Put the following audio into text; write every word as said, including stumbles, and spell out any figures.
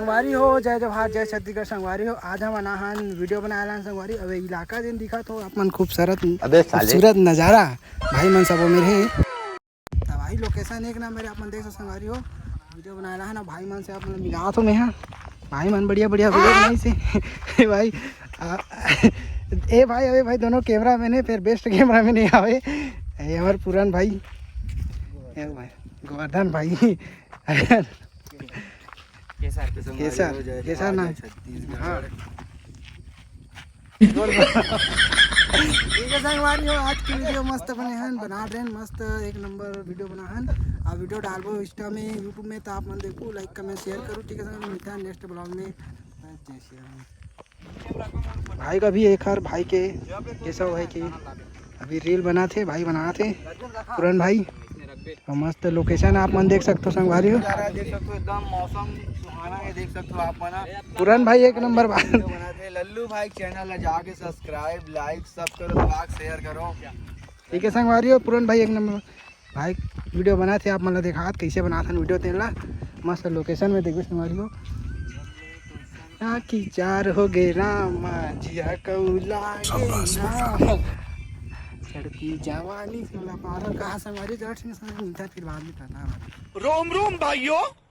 संगवारी हो, जय जोहार, जय छत्तीसगढ़ संगवारी हो। आज हमन आहन वीडियो बनाए ला संगवारी। अबे इलाका जेन दिखत हो आप मन, खूबसूरत, अबे साले। खूबसूरत नजारा, भाई मन सब मेर हे। त भाई लोकेशन एक नंबर हे, आप मन देख सकत संगवारी हो। वीडियो बनाए ला हे ना, भाई मन से आप मन मिलात हो मैं हा। भाई मन बढ़िया बढ़िया वीडियो बनाइस हे। ए भाई, आ, ए भाई, अबे भाई दोनों कैमरा मैन हे, फिर बेस्ट कैमरा मैन हे आवे। ए हमर पूरन भाई, ए भाई गोवर्धन भाई। केसर, केसर, केसर ना। छत्तीसगढ़। हाँ। ठीक है संगवारी हो, आज की वीडियो मस्त बने हैं, बना रहे हैं मस्त एक नंबर वीडियो बना हैं। आ वीडियो डालबो इंस्टा में, यूट्यूब में, तो आप मन देखो, लाइक कमेंट शेयर करो। ठीक है संगवारी, मिलता है नेक्स्ट ब्लॉग में। जय श्री राम। भाई का भी एक हर भाई के कैसा हुआ है कि अभी रील बनात हे, भाई बनात हे पूरन भाई। अउ मस्त लोकेशन आप मन देख सकत हो संगवारी हो। जा रहा है, देख सकते हो एकदम मौसम सुहाना है, देख सकते हो आप मन। पूरन भाई एक नंबर बात। वीडियो बनाते हैं, लल्लू भाई चैनल ला जाके सब्सक्राइब, लाइक सब करो, ब्लॉग शेयर करो। ठीक है संगवारी हो, पूरन भाई एक नंबर भाई वीडियो बनात हे, आप मन ला देखात कैसे बनात हन वीडियो तेन ला। मस्त लोकेशन में देखबे संगवारी हो। ना की चार हो गे रामा जिया कऊ लागे शाबाश ना। बेटा। चढ़ती जवानी से मला पार कहा संगवारी जरा ठीक से मिलता फिर बाद में करना। रोम रोम भाइयों।